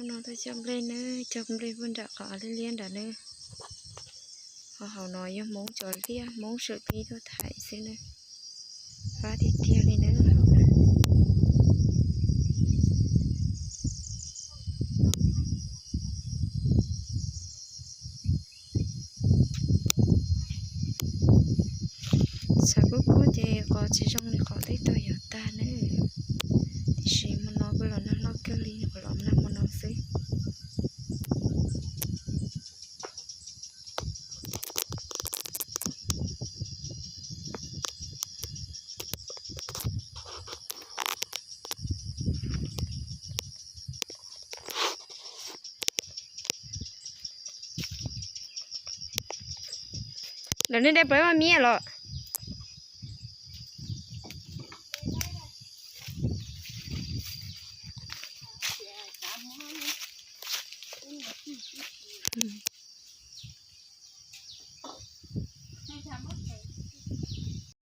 No tuaj cog nplej nawb, cog nplej puag nram qhov liab liab nram nawb. Ho hauv no yog Hmoob cov liaj, Hmoob sawm pib tuaj thaiv xwb nawb. Fab tiag tiag li nawb. Tshav kub kub ces qos tsis zoo li qos tej tog yuav tag nawb. Tiam sis hmo no kuj los nag loj kawg li, qhov los nag hmo no xwb. Lawv nej dai plawv mas miab los.